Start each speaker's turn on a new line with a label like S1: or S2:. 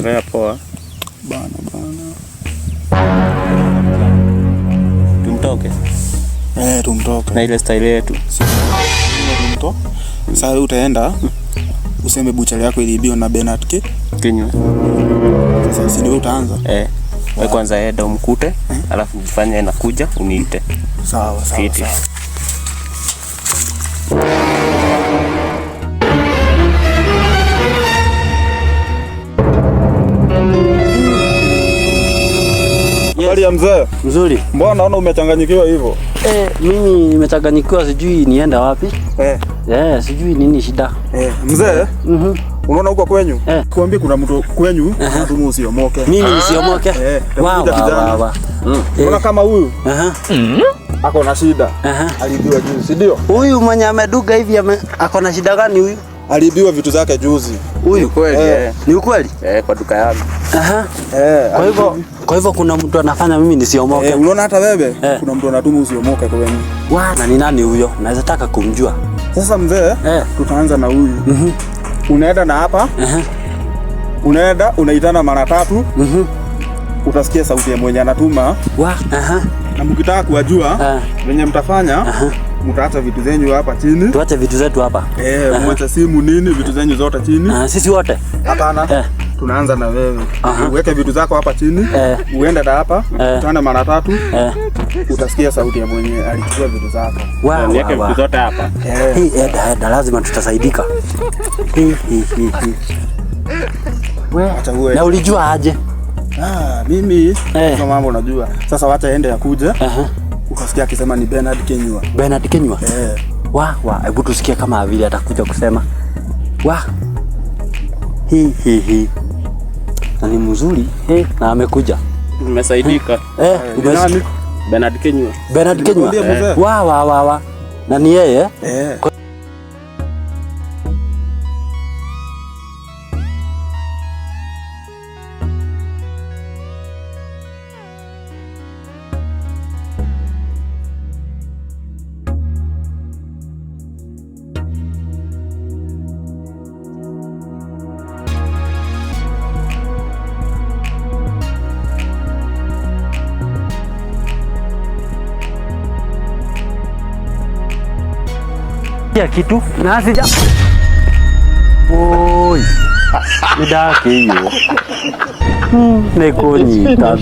S1: Naendelea poa.
S2: Bana bana.
S1: Tumtoke
S2: Eh, tumtoke.
S1: na ile style yetu.
S2: Tumtoke. Sasa wewe utaenda useme buchari yako iliibiwa na Bernard K.
S1: Kinywa.
S2: Sasa si ndio utaanza?
S1: Eh. Wewe kwanza enda umkute, alafu jifanye nakuja uniite.
S2: Sawa sawa
S1: Fiti.
S2: sawa. Habari ya mzee?
S3: Mzuri.
S2: Mbona naona umechanganyikiwa hivyo?
S3: Eh, mimi nimechanganyikiwa sijui nienda wapi.
S2: Eh,
S3: Eh, sijui nini shida.
S2: eh, mzee,
S3: Mhm.
S2: unaona huko kwenyu?
S3: Eh.
S2: Kuambia kuna mtu kwenyu anatuma usiomoke.
S3: Mimi nisiomoke.
S2: Eh,
S3: Wa
S2: takuja
S3: wa
S2: kijana.
S3: wa wa.
S2: Unaona kama huyu
S3: Aha.
S2: ako na shida.
S3: Aha.
S2: Aliibiwa juzi, si ndio?
S3: Huyu mwenye ameduga hivi ako na shida gani huyu?
S2: Aliibiwa vitu zake juzi.
S3: Huyu
S1: Kweli eh.
S3: ni ukweli?
S1: Eh, kwa duka yangu.
S3: Aha.
S2: Eh,
S3: Kwa hivyo kuna mtu anafanya mimi nisiomoke.
S2: Eh, unaona hata wewe
S3: Eh.
S2: kuna mtu anatuma usiomoke kwenyu.
S3: Wa, na ni nani huyo? Naweza taka kumjua.
S2: Sasa mzee,
S3: Eh.
S2: tutaanza na huyu.
S3: Mhm.
S2: Unaenda na hapa,
S3: Aha.
S2: unaenda unaitana mara tatu,
S3: Mhm.
S2: utasikia sauti ya mwenye anatuma,
S3: Wa, aha.
S2: na mkitaka kuwajua
S3: Eh.
S2: venye mtafanya, mtaacha vitu zenyu hapa chini.
S3: Tuache vitu zetu hapa.
S2: Eh, mwache simu nini, vitu zenyu zote chini.
S3: Ah, sisi wote.
S2: Hapana.
S3: Eh.
S2: Tunaanza na wewe.
S3: Aha.
S2: Uweke vitu zako hapa chini,
S3: Eh.
S2: uende na hapa,
S3: Eh.
S2: utane mara tatu,
S3: Eh.
S2: utasikia sauti ya mwenye alichukua vitu zako.
S3: Wa
S1: Niweke
S3: wa
S1: vitu
S3: wa.
S1: zote hapa.
S2: Eh.
S3: Hii eda eda lazima tutasaidika. Hii hii hii hii. We,
S2: Acha uwe.
S3: na ulijua aje?
S2: Ah, mimi
S3: Eh.
S2: hizo mambo najua. Sasa wacha ende akuje,
S3: Aha.
S2: utasikia akisema ni Bernard Kinyua.
S3: Bernard Kinyua.
S2: Eh.
S3: Wa wa, hebu tusikie kama vile atakuja kusema. Wa. Hi hi hi. Na ni mzuri, eh, na amekuja.
S1: Nimesaidika.
S3: Eh,
S2: Ni nani?
S1: Bernard Kinyua.
S3: Bernard Kinyua.
S2: Nimekwambia mzee.
S3: Wa wa wa wa. Na ni yeye?
S2: Eh.
S3: Ya kitu na sija. Oi. Ni dake hiyo. Nikunyita.